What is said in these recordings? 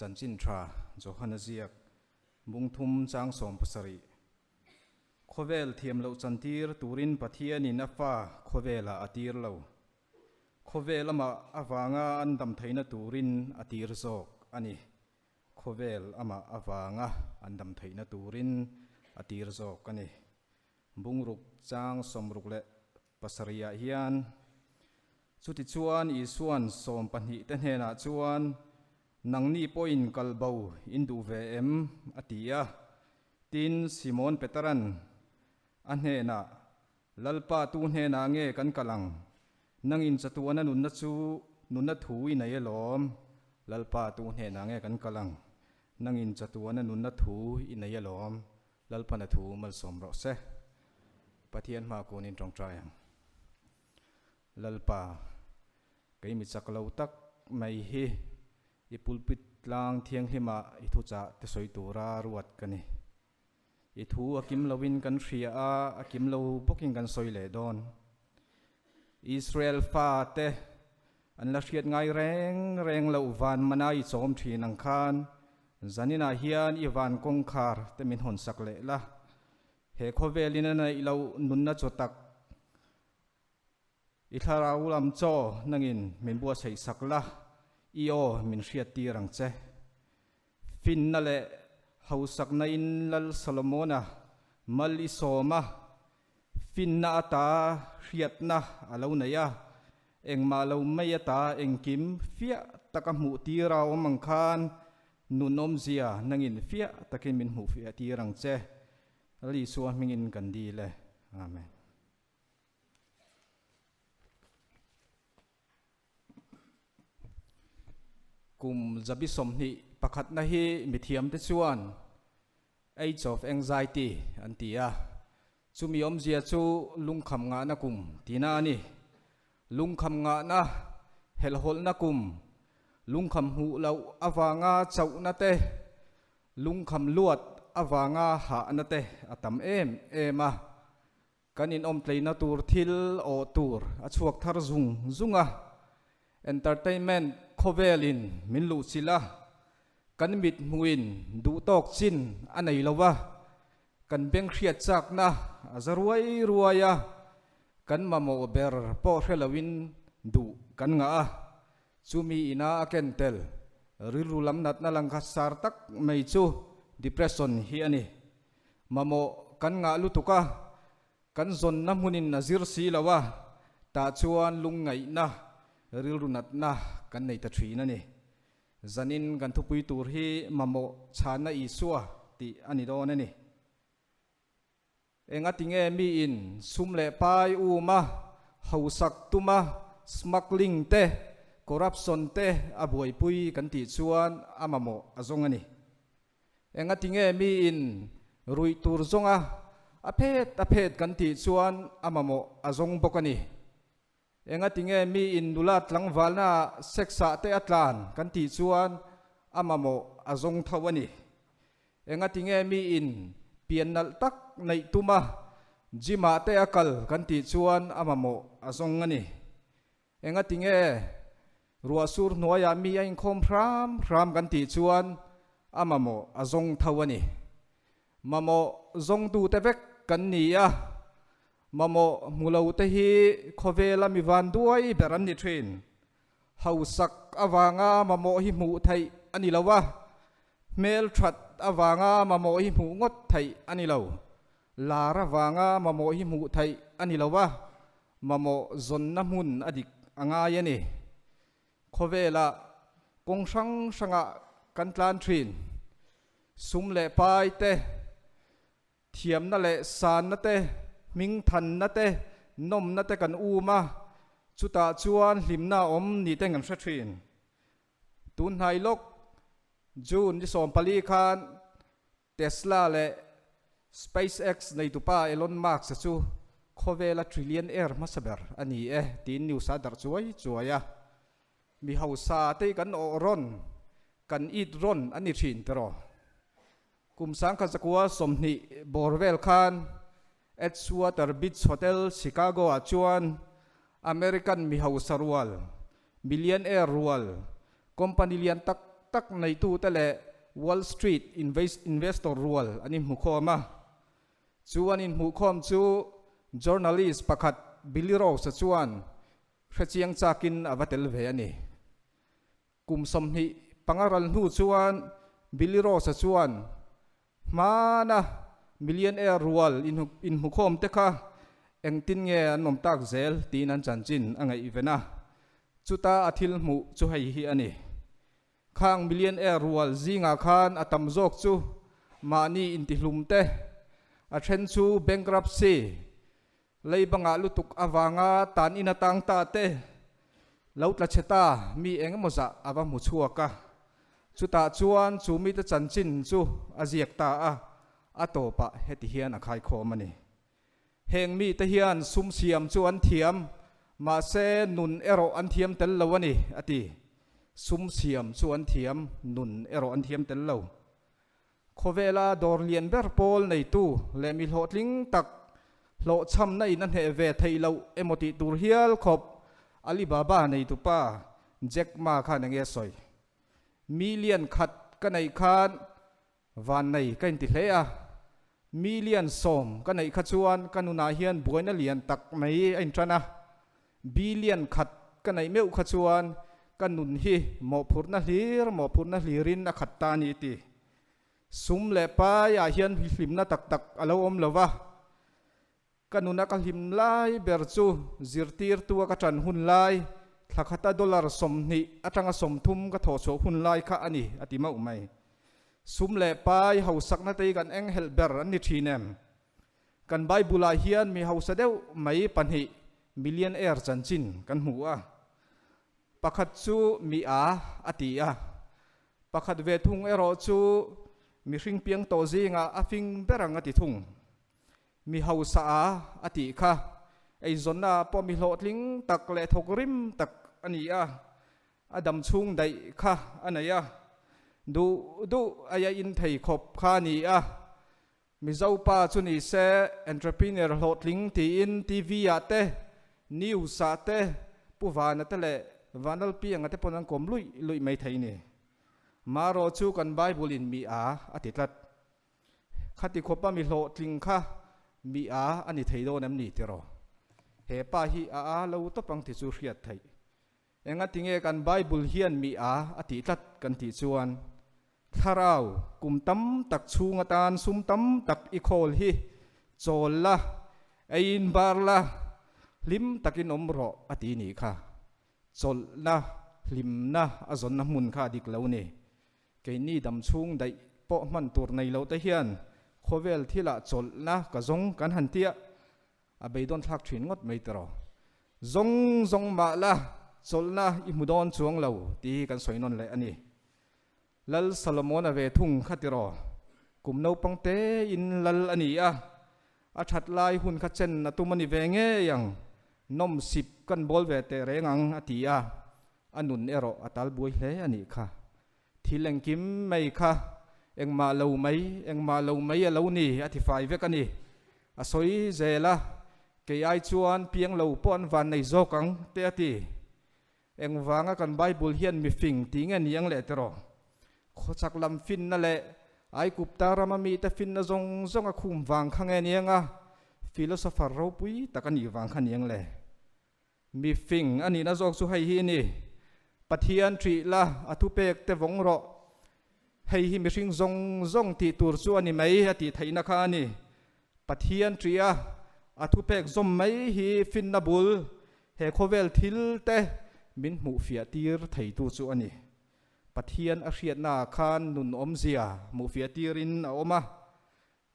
Chanchin Tha Johana ziak Bungthum chang 17. Khawvel thiam loh chantir turin Pathianin a fa khawvelah a tir lo. Khawvel amah avanga an dam theihna turin a tir zawk a ni. Khawvel amah avanga an dam theihna turin a tir zawk a ni. Bungruk chang 67 ah hian, Chutichuan Isuan 12 te hnenah chuan, Nangni pawhin kal bo in duh ve em? a ti a. Tin, Simon Peteran a hnenah, Lalpa tu hnenah nge kan kal ang? Nangin chatuana nunna chu nunna thu i nei alawm. Lalpa tu hnenah nge kan kal ang? Nangin chatuana nunna thu i nei alawm. Lalpana thu malsawm rawh se. Pathian hma kunin tawngtai ang. Lalpa, kei mi chak lo tak mai hi i pulpit tlang thianghlimah i thuchah te sawi tura ruat ka ni. I thu a kim loin kan hria a, a kim lo bawkin kan sawi leh dawn. Israel fate an la hriat ngai reng reng loh van mana i chawm thin ang khan zaninah hian i van kawngkhar te min hawn sak leh la. He khawvelin a neih loh nunna chaw tak i thlarau lam chaw nangin min buatsaih sak la, i aw min hriat tir ang che. Finna leh hausakna in Lal Solomona mal i sawm a, finna ata hriatna a lo nei a, engmah lo mai ata engkim fiah taka hmuh tir a awm ang khan nun awmzia nangin fiah takin min hmuh fiah tir ang che. Lal Isua hmingin kan dil e. Amen. Kum 21 na hi mithiam te chuan Age of Anxiety an ti a, chumi awmzia chu lungkham ngahna kum tihna a ni. Lungkham ngahna, helhawlhna kum, lungkham hmuh loh avanga chauhna te, lungkham luat avanga hahna te a tam em em a. Kan inawmtleina tur thil awh tur a chhuak thar zung zung a, entertainment khawvelin min luhchilh a, kan mit hmuhin duhtawk chin a nei lo a, kan beng hriat chakna a za ruai ruai a, kan mamawh ber pawh hre loin duh kan ngah a, chumi ina a ken tel rilru lam natna langkhat sar tak mai chu depression hi a ni. Mamawh kan ngah lutuk a, kan zawnna hmunin a zir si lo a, tah chuan lungngaihna, rilru natna kan nei ta thin a ni. Zanin kan thupui tur hi mamawh chhanna Isua tih a ni dawn a ni. Engati nge miin sum leh pai um a, hausak tum a, smuggling te, corruption te a buaipui kan tih chuan a mamawh a zawng a ni. Engati nge miin ruih tur zawnga a phet a phet kan tih chuan a mamawh a zawng bawk a ni. Engati nge miin nula tlangvalna sex-ah te a tlan kan tih chuan a mamawh a zawng tho a ni. Engati nge miin pian nalh tak neih tuma gym-ah te a kal kan tih chuan a mamawh a zawng a ni. Engati nge ruah sur hnuaiah mi a inkhawm hram hram kan tih chuan a mamawh a zawng tho a ni. Mamawh zawngtute vek kan ni a, mamawh hmu lo te hi khawvela mi van duai ber an ni thin. Hausak avanga mamawh hi hmuh theih a ni lo a, hmelthat avanga mamawh hi hmuh ngawt theih a ni lo. Lar avanga mamawh hi hmuh theih a ni lo a, mamawh zawnna hmun a dik a ngai a ni. Khawvelah kawng hrang hrangah kan tlan thin. Sum leh pai te, thiamna leh sanna te, hmingthanna te, nawmna te kan um a, chutah chuan hlimna a awm ni ten kan hre thin. Tun hnai lawk June ni 14 khan Tesla leh SpaceX neitupa Elon Musk-a chu khawvela trillionaire hmasa ber a ni e tiin news a darh chuai chuai a. Mi hausa te hi kan awh rawn, kan it rawn a ni thin tiraw? Kum 1920 bawr vel khan Edgewater Beach Hotel, Chicago-ah chuan American mi hausa rual, millionaire rual, company lian tak tak neitute leh Wall Street investor rual an inhmukhawm a. Chu an inhmuhkhawm chu journalist pakhat Billy Rose-a chuan hrechiang chakin a va tel ve a ni. Kum 25 ral hnu chuan Billy Rose-a chuan hmana millionaire rual inhmukhawm te kha engtin nge an awm tak zel tiin an chanchin a ngaihven a. Chuta a thil hmuh chu hei hi a ni. Khang millionaire rual zingah khan a tam zawk chu mahni intihlum te, a then chu bankruptcy, Lei bangah lutuk avanga tan in atang ta te lo tla chhe ta mi eng emaw zah a va hmu chhuak a. Chutah chuan chu mite chanchin chu a ziak ta a, a tawpah heti hian a khaikhawm a ni. Heng mite hian sum siam chu an thiam, mahse nun erawh an thiam tel lo a ni, a ti. Sum siam chu an thiam, nun erawh an thiam tel lo. Khawvela dawr lian ber pawl neitu leh mi hlawhtling tak hlawhchhamna in a hneh ve theih loh emaw tih tur hial khawp Alibaba neitupa Jack Ma khan enge sawi? Million khat ka neih khan vannei ka inti hle a, million 10 ka neih kha chuan ka nunah hian buaina lian tak mai a intan a, billion khat ka neih meuh kha chuan ka nun hi mawhphurhna hlir mawhphurhna hlirin a khat ta a ni ti. Sum leh paiah hian hlimna tak tak a lo awm lo va, ka nuna ka hlim lai ber chu zirtirtua ka ṭan hun lai, thla khata dollar 20 aṭanga 30 ka thawhchhuah hun lai kha a ni, a ti mauh mai. Sum leh pai hausakna te hi kan enghelh ber an ni ṭhin em? Kan Bible-ah hian mi hausa deuh mai pahnih millionaire chanchin kan hmu a. Pakhat chu mi a a ti a, pakhat ve thung erawh chu mihring piang tawh zingah a fing ber ang a ti thung. Mi hausa a a tih kha eizawnnaah pawh mi hlawhtling tak leh thawk rim tak a ni a, a dam chhung daih kha a nei a, duh duh aia in thei khawp kha a ni a. Mizo pa chu ni se entrepreneur hlawhtling tiin TV ah te, news ah te, Pu Vana te leh Vanlalpianga te pawn an kawm luih luih mai thei ni. Marawh chu kan Bible in mi a a ti tlat. Khati khawpa mi hlawhtling kha mi a a ni thei dawn em ni tiraw? He pa hi a a lo tawp ang ti chu hriat theih. Engatinge kan Bible hian mi a a tih tlat kan tih chuan Thlarau kum tam tak chhung atan sum tam tak i khawl hi chawl la, eiin bar la, hlim takin awm rawh a ti nih kha. Chawlhna, hlimna a zawnna hmun kha a dik lo ni. Keini dam chhung daih pawh hman tur nei lo te hian khawvel thilah chawlhna ka zawng kan han tia a beidawn thlak thin ngawt mai tiraw. Zawng zawng mah la chawlhna i hmu dawn chuang lo tih hi kan sawi nawn leh a ni. Lal Solomon-a ve thung kha tiraw, kum naupang tein lal a ni a, a that lai hun kha chen a tum a ni ve ngei ang, nawmsip kan bawl ve teh reng ang a ti a, a nun erawh a tal buai hle a nih kha. Thil engkim mai kha engmah lo mai, engmah lo mai a lo ni a ti fai vek a ni. A sawi zel a, kei ai chuan piang lo pawh an van nei zawk ang te a ti. Engvanga kan Bible hian mifing tih nge ni ang leh tiraw? Khawchhak lam finna leh Aigupta rama mite finna zawng zawng a khum vang kha nge ni anga philosopher ropui tak a nih vang kha ni ang le? Mifing a nihna zawk chu hei hi a ni, Pathian ṭih la, a thupek te vawng rawh. Hei hi mihring zawng zawng tih tur chu a ni mai a tih theihna kha a ni. Pathian ṭih a, a thupek zawm mai hi finna bul he khawvel thil te min hmuh fiah tir theitu chu a ni. Pathian a hriatnaah khan nun awmzia hmuh fiah tirin a awm a.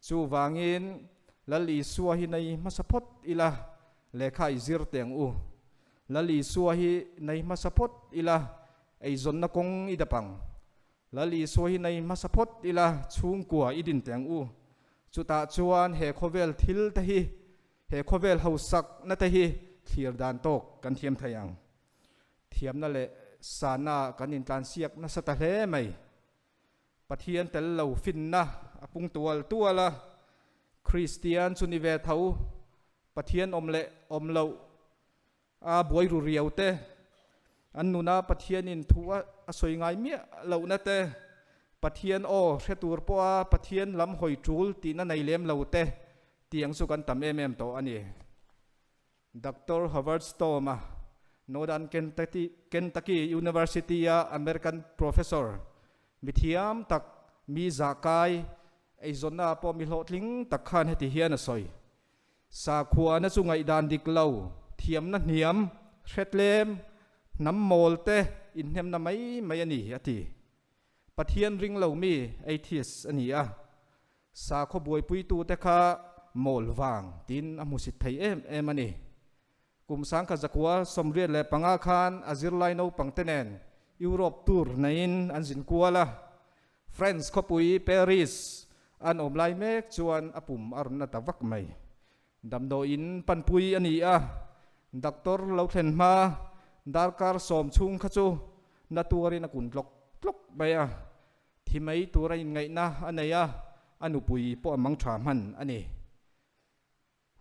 Chuvangin, Lal Isua hi nei hmasa phawt ila, lehkha i zir teh ang u. Lal Isua hi nei hmasa phawt ila, eizawnna kawng i dap ang. Lal Isua hi nei hmasa phawt ila, chhungkua i din teh ang u. Chutah chuan he khawvel thil te hi, he khawvel hausakna te hi thlir dan tawk kan thiam thei ang. Thiamna leh sanna kan intlansiak nasa ta hle mai. Pathian tel lo finna a pung tual tual a, Kristian chu ni ve tho, Pathian awm leh awm loh a buai ru riau te, an nuna Pathianin thu a. a sawi ngai miah lohna te, Pathian aw hre tur pawha Pathian lam hawi tul tihna nei lem lo te tiang chu kan tam em em tawh a ni. Doctor Howard Storm-a Northern Kentucky University-a American professor, mithiam tak, mi zahkai, eizawnna pawh mi hlawhtling tak khan heti hian a sawi. Sakhuana chu ngaihdan dik lo, thiamna hniam, hretlem, hnam mawl te inhnemna mai mai a ni, a ti. Pathian ring lo mi, atheist, a ni a. Sakhaw buaipuitute kha mawl vang tiin a hmusit thei em em a ni. Kum 1985 khan a zirlai naupangte nen Europe tour neiin an zin kual a. France khawpui Paris an awm lai mek chuan a pum a rawn na ta vak mai. Damdawiin panpui a ni a, doctor lo thlen hma darkar sawm chhung kha chu na tuarin a kun tlawk tlawk mai a, thi mai tura inngaihna a nei a, a nupui pawh a mang tha hman a ni.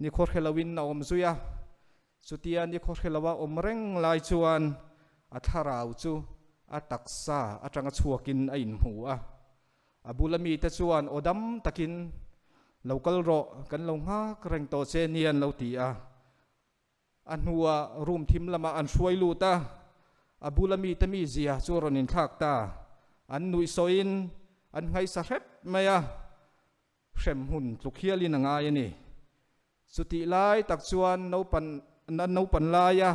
Ni khawhre loin a awm zui a, chutia ni khawhre loa awm reng lai chuan a thlarau chu a taksa atanga chhuakin a inhmu a. A bula mite chuan aw dam takin, Lo kal rawh, kan lo nghak reng tawh che nia an lo ti a. A hnuah room thim lamah an hruai lut a, a bula mite mizia chu a rawn inthlak ta. An nuihsawiin an nghaisa hrep mai a. Hrem hun tluk hialin a ngai a ni. Chutih lai tak chuan naupan an naupan laia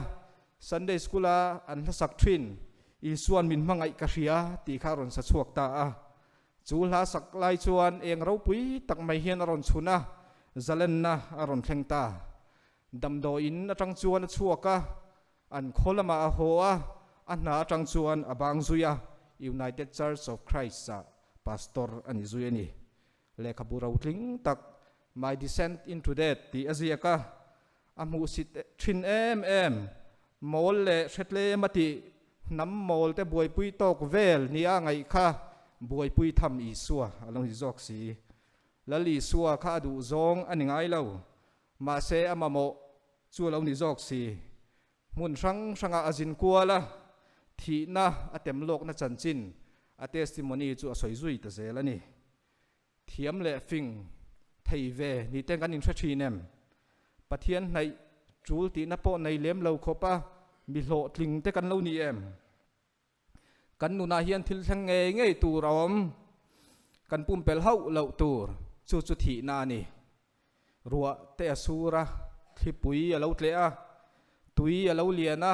Sunday School-a an hlasak thin Isuan min hmangaih ka hria tih kha a rawn sa chhuak ta a. Chu hla sak lai chuan eng ropui tak mai hian a rawn chhun a, zalenna a rawn thleng ta. Damdawiin atang chuan a chhuak a, an khaw lamah a haw a, a hna atang chuan a bang zui a, United Church of Christ-ah Pastor a ni zui a ni. Lehkhabu rotling tak My Descent into Death tih a ziak a, a hmuhsit thin em em. Mawl leh hretlem a tih hnam mawl te buaipui tawk vel nia ngaih kha buaipui tham Isua a lo ni zawk si. Lal Isua kha a duh zawng a ni ngai lo, mahse a mamawh chu a lo ni zawk si. Hmun hrang hrangah a zin kual a, thihna a tem lawkna chanchin a testimony chu a sawi zui ta zel a ni. Thiam leh fing thei ve ni ten kan inhre thin em? Pathian hnaih tul tihna pawh nei lem lo khawp a mi hlawhtling te kan lo ni em? Kan nunah hian thil thleng ngei ngei tur a awm, kan pumpelh hauh loh tur chu chu thihna a ni. Ruah te a sur a, thlipui a lo tleh a, tui a lo lian a,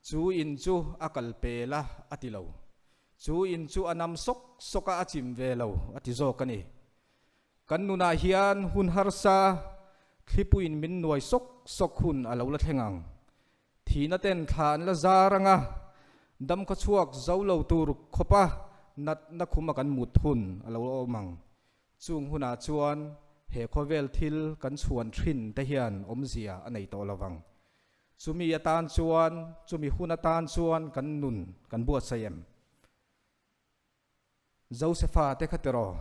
chu in chu a kal pel a, a ti lo. Chu in chu a nam sawk sawk a, a chim ve lo, a ti zawk a ni. Kan nunah hian hun harsa, thlipuiin min nuai sawk sawk hun a lo la thleng ang. Thihna ten thla an la zar anga dam khaw chhuak zo lo tur khawpa natna khuma kan mut hun a lo awm ang. Chung hunah chuan he khawvel thil kan chhuan thin te hian awmzia a nei tawh lo vang. Chumi atan chuan, chumi hun atan chuan kan nun kan buatsaih em? Josefa te kha tiraw,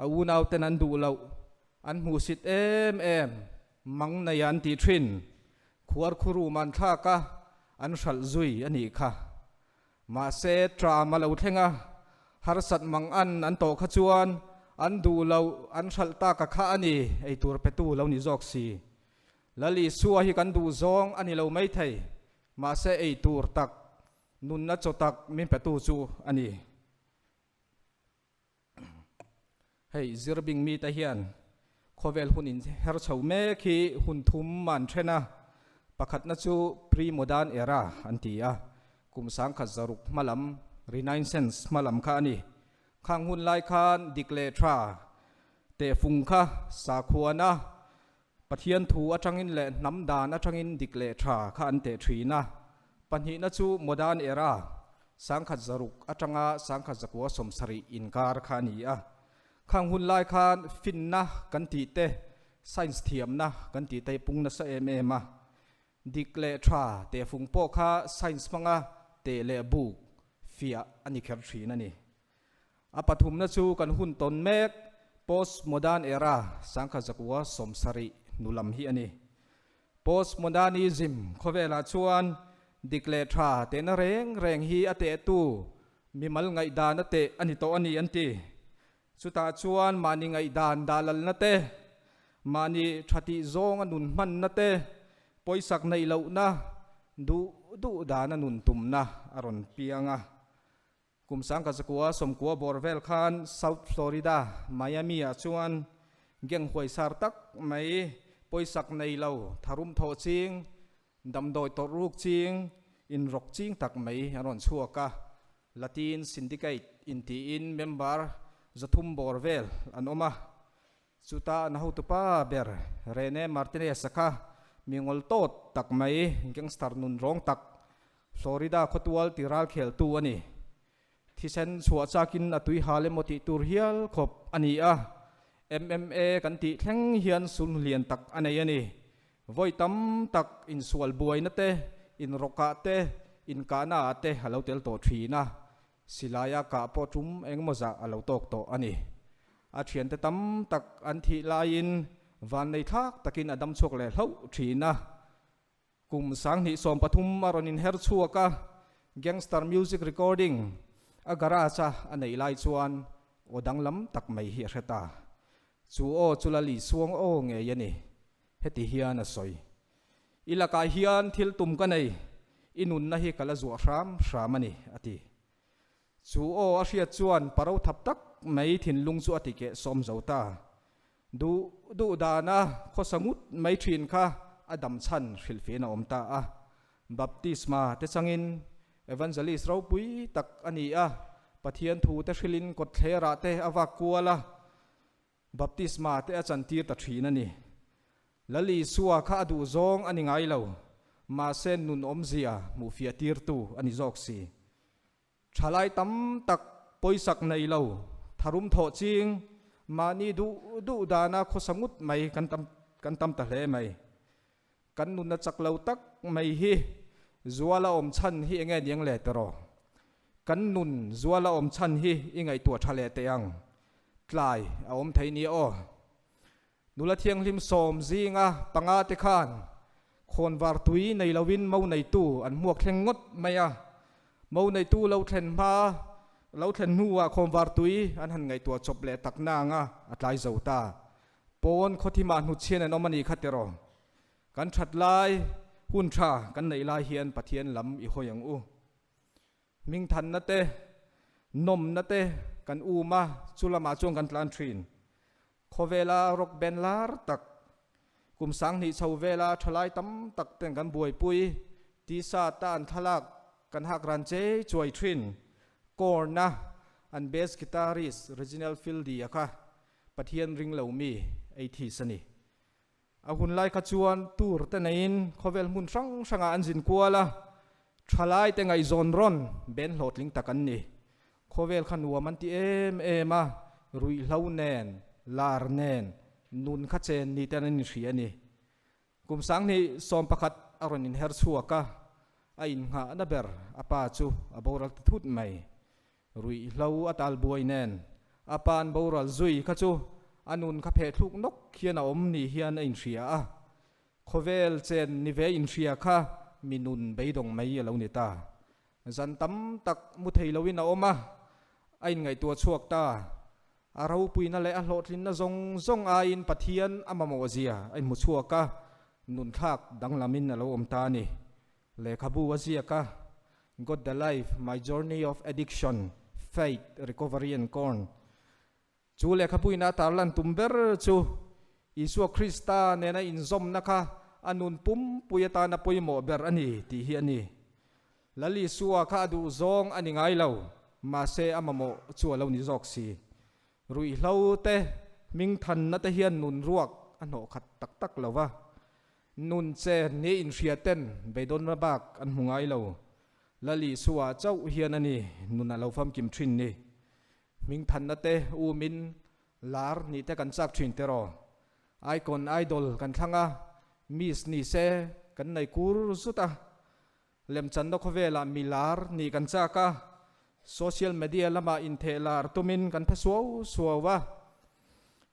a unauten an duh loh, an hmuhsit em em, mang neia an tih thin, khuar khurum an thlak a, an hralh zui a nih kha. Mahse, tram a lo thleng a, harsat mang an an tawh kha chuan an duh loh, an hralh tak a kha a ni, eitur petu lo ni zawk si. Lal Isua hi kan duh zawng a ni lo maithei, mahse eitur tak Nunna chaw tak min petu chu a ni. Hei zirbing mite hian khawvel hun in her chho mek hi hun thum an then a, pakhatna chu pre-modern era an ti a, kum 1600 hmalam, Renaissance hmalam kha a ni. Khang hun lai khan dik leh tha tehfung kha sakhuana Pathian thu atangin leh hnam dan atangin dik leh tha kha an teh thin a. Pahnihna chu Modern Era, 1600 atanga 1970 inkar kha a ni a. Khang hun lai khan finna kan tih te, science thiamna kan tih te hi pung nasa em em a. Dik leh tha tehfung pawh kha science hmanga teh leh buk fiah a ni kher thin a ni. A pathumna chu kan hun tawn mek Post-modern era 1970 hnu lam hi a ni. Post-modernism khawvelah chuan dik leh tha tehna reng reng hi a tehtu. Mimal ngaihdan a teh a ni tawh a ni an ti. Chutah chuan mahni ngaihdan dah lalna te, mahni tha tih zawnga nun hmanna te, pawisak neih lohna, duh duh dana nun tumna a rawn piang a. Kum sangkazakua sawmkua bawr vel khan South Florida, Miami ah chuan gang huaisar tak mai pawisak nei lo tharum thawh ching, Damdawi tawrh ruk ching, inrawk ching tak mai an rawn chhuak a, Latin Syndicate intiin member 300 bawr vel an awm a. Chuta an hotupa ber Rene Martinez-a kha mi ngawl tawt tak mai, gangster nun rawng tak, Florida khawtual ti ralkheltu a ni. Thisen chhuah chakin a tui hal emaw tih tur hial khawp a ni a, MMA kan tih thleng hian sulhnu lian tak a nei a ni. Vawi tam tak insual buaina te, inrawkah te, inkahna ah te a lo tel tawh thin a, silaia kah pawh tum engemaw zah a lo tawk tawh a ni. A thiante tam tak an thih laiin vannei thlak takin a dam chhuak leh hlauh thin a. Kum 2013 a rawn inher chhuak a, gangster music recording a garage a a neih lai chuan aw danglam tak mai hi a hre ta. Chu aw chu Lali Suang aw ngei a ni. Heti hian a sawi. I lakah hian thil tum ka nei, i nunna hi ka la zuah hram hram a ni, a ti. Chu aw a hriat chuan paro thap tak mai thinlung chu a ti keh sawm zo ta. Duh duh dana khawsa ngut mai thin kha a dam chhan hrilhfiahna a awm ta a. Baptisma te changin Evangelist ropui tak a ni a, Pathian thu te hrilhin kawtthlerah te a vak kual a, Baptisma te a chantir ta thin a ni. Lal Isua kha a duh zawng a ni ngai lo, mahse nun awmzia hmuhfiah tirtu a ni zawk si. Thalai tam tak pawisak nei lo, tharum thawh ching, mahni duh duh dana khawsa ngut mai kan tam kan tam ta hle mai. Kan nunna chak lo tak mai hi zuala awm chhan hi enge niang le tiraw? Kan nun zuala awm chhan hi i ngaihtuah tha leh teh ang. Tlai a awm thei nia aw. Nula thianghlim sawm zinga panga te khan khawnvar tui nei loin mo neitu an hmuak thleng ngawt mai a. Mo neitu lo thlen hma, lo thlen hnuah khawnvar tui an han ngaihtuah chawp leh tak na anga a tlai zo ta. Pawn khawthimah hnutchhian an awm a ni kha tiraw. Kan that lai, hun tha kan neih lai hian Pathian lam i hawi ang u. Hmingthanna te, nawmna te kan um a, chu lamah chuan kan tlan thin. Khawvela rock band lar tak, kum 2000 chho vela thalai tam tak ten kan buaipui, T-shirt a an thlalak kan hak ran chei chuai thin. Korn-a an bass guitarist Reginald Fieldy-a kha Pathian ring lo mi atheist a ni. A hun lai kha chuan tour te neiin khawvel hmun hrang hrangah an zin kual a, thalai te ngaihzawn rawn ben hlawhtling tak an ni. Khawvel kha nuam an ti em em a, ruihhlo nen, lar nen, nun kha chen ni ten an inhria a ni. Kum 2011 a rawn inher chhuak a, a innghahna ber a pa chu a boral ta thut mai. Ruihhlo a tal buai nen a pan boral zui kha chu a nun kha pheh thluk nawk hian a awm ni hian a inhria a, khawvel chen ni ve inhria kha mi nun beidawng mai a lo ni ta. Zan tam tak mu thei loin a awm a, a inngaihtuah chhuak ta. A ropuina leh a hlawhtlinna zawng zawng aiin Pathian a mamawh zia a inhmu chhuak a, nunthlak danglamin a lo awm ta a ni. Lehkhabu a ziak a, Got the Life, My Journey of Addiction, Faith, Recovery and Corn. Chu lehkhapuina a tarlan tum ber chu Isua Krista nena inzawmna kha a nun pumpui atana pawimawh ber a ni tih hi a ni. Lal Isua kha a duh zawng a ni ngai lo, mahse a mamawh chu a lo ni zawk si. Ruihhlo te, hmingthanna te hian nun ruak a hnawh khat tak tak lo va. Nun che ni inhria ten beidawnna bak an hmu ngai lo. Lal Isua chauh hian a ni nun a lo famkim thin ni. Hmingthanna te umin lar nih te kan chak thin tiraw. Icon idol kan thlang a, miss ni se kan nei kur zut a. Lemchanna khawvelah mi lar nih kan chak a, social media lamah intheh lar tumin kan phe suau suau a.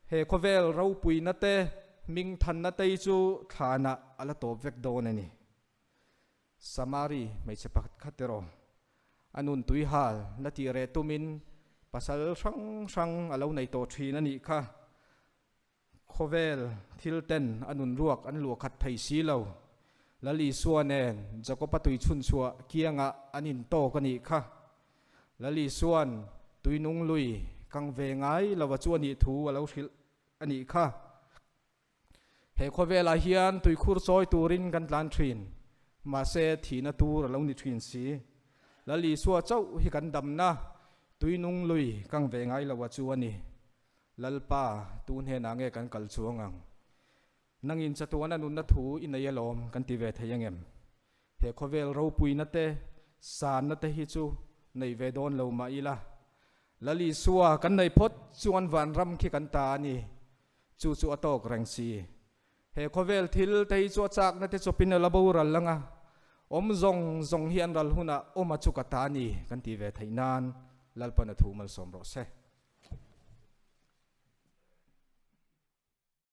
He khawvel ropuina te, hmingthanna te hi chu thlanah a la tawp vek dawn a ni. Samari hmeichhe pakhat khat erawh. A nun tuihal la tih reh tumin pasal hrang hrang a lo nei tawh thin a nih kha. Khawvel thil ten a nun ruak an luah khat thei si lo. Lal Isua nen Jakob-a tui chhunchhuah kiangah an intawk a nih kha. Lal Isua'n tui nung lui kang ve ngai lova chu a nih thu a lo hrilh a nih kha. He khawvelah hian tuikhur chawi turin kan tlan thin, mahse thihna tur a lo ni thin si. Lal Isua chauh hi kan damna tui nung lui kang ve ngai lo a chu a ni. Lalpa, tu hnenah nge kan kal chuang ang? Nangin chatuana nunna thu i nei alawm kan ti ve thei angem? He khawvel ropuina te, sanna te hi chu nei ve dawn lo mah ila, Lal Isua kan nei phawt chuan vanram khi kan ta a ni. Chu chu a tawk reng si. He khawvel thil te hi chu a chakna te chawpin a la boral lang a, awm zawng zawng hi an ral hunah awma chu ka ta a ni kan ti ve theih nan Lalpan a thu malsawm rawh se.